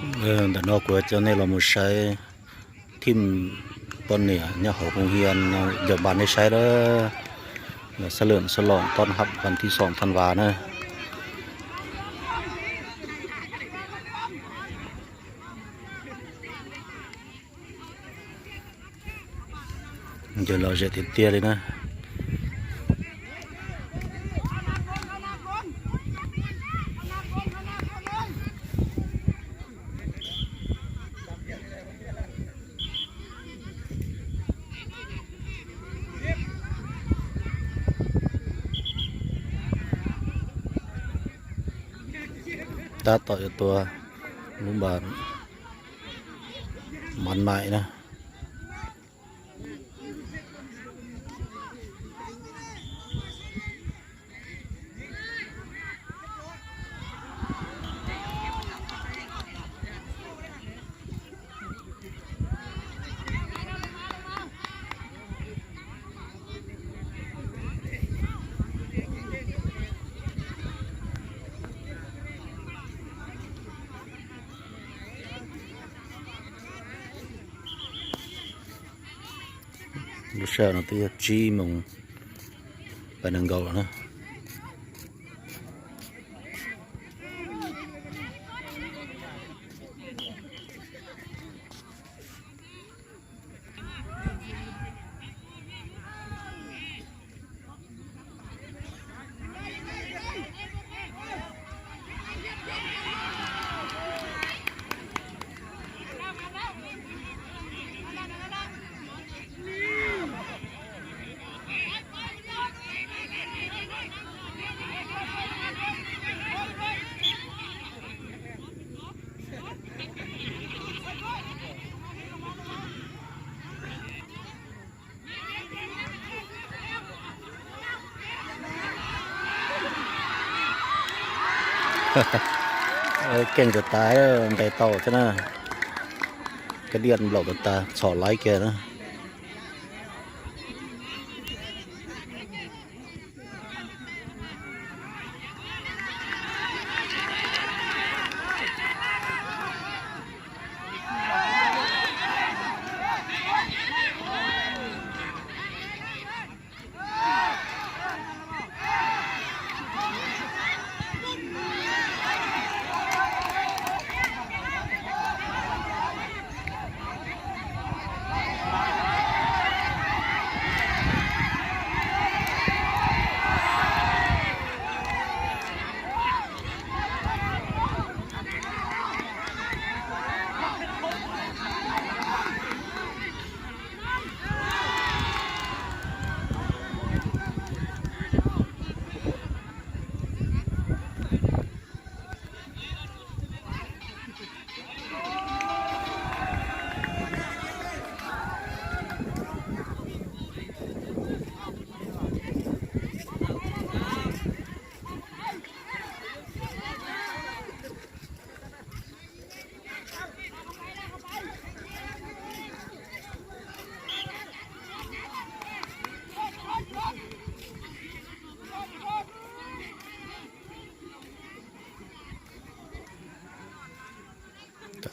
Ntawm no kuv coj nej los mus saib team poj niam nyob hauv hoo hias no, yog npaj nej saib lawm, sab lwm sab lom tob hab vas thib xoom than vas na. Ces lom zem tiag tiag li na. Tab tom yuav tua lub npas mas maim na. Lub sij hawm no twb yog tsib moos peb nees nkaum lawm na. Keej tas tas, ntes tau thiab na. Kab diaj nplaum tas tas txhom laib kiag na.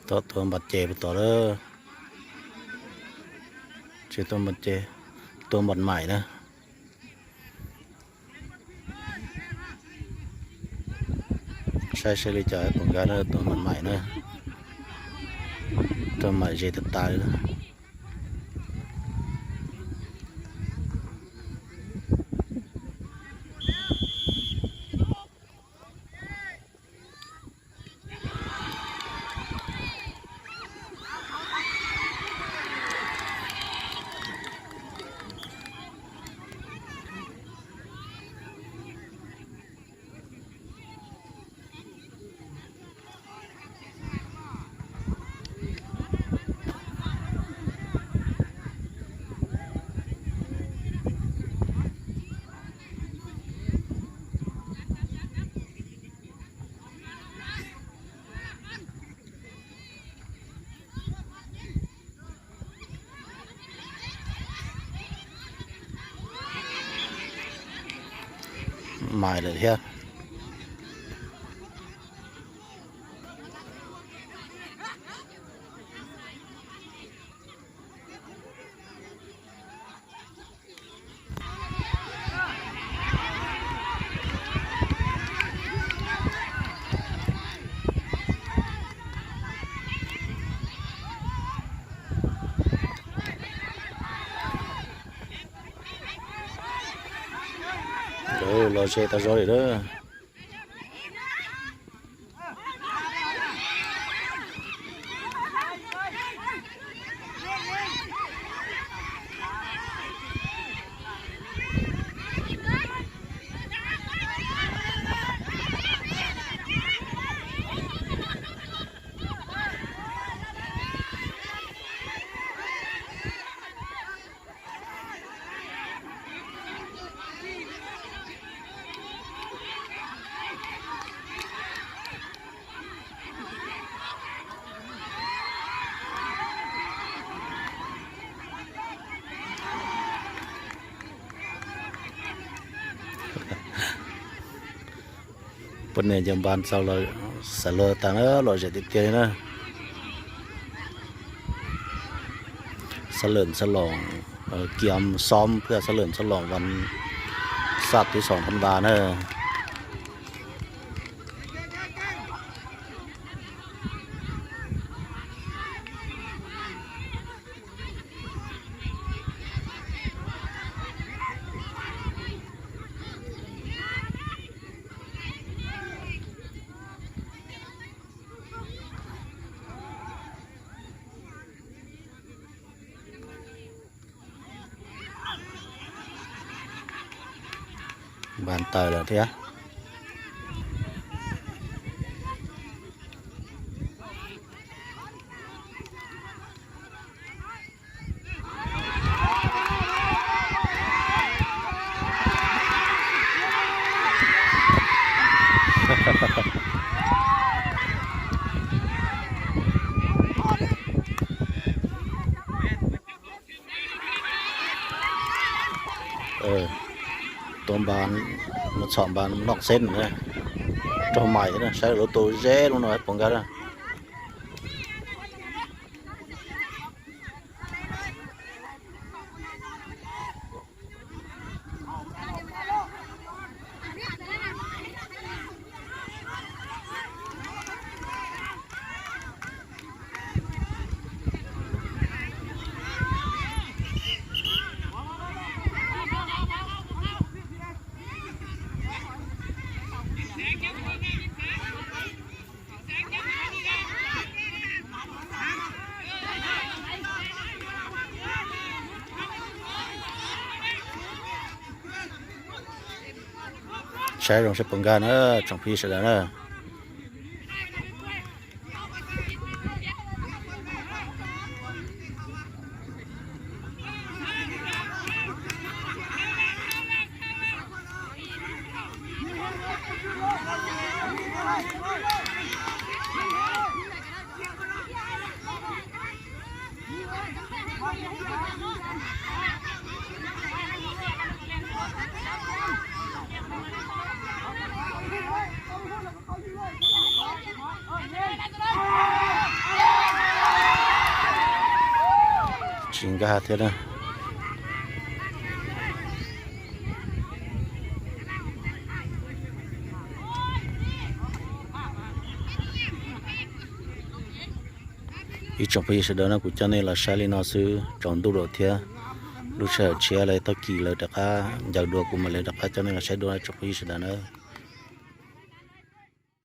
Tom tua npas ces puas tom lawm. Tsis tua npas ces, tua npas maim na. Saib seb li cas, tus nkag na, tua npas maim na. Tua maim zes tas tas li na. Maim lawm thiab. Los ze tau zoo li lawm. Poj niam yawg npas txaus los xav luag tas na, lom zem tiag tiag li na. Sab lwm sab loos, kiam xom pwg sab lwm sab loos vas xaj tib xoom tham npas na. Npas taws lawm thiab. Tua npas, mus txhom npas noj xeb na, raug mais thiab na, saib lub tua ze lub no puas nkag na. Saib zoo seb puas nkag na tsoom phooj ywg sawv daws na. Tsis nkag thiab na. Ib tsoom phooj ywg sawv daws no, kuv coj nej los saib li no xwb, tsaus ntuj lawm thiab. Lub sij hawm tshiab lawv tag kis lawv rov qab ncaws dua kuv mam li rov qab coj nej los saib dua tsoom phooj ywg sawv daws na.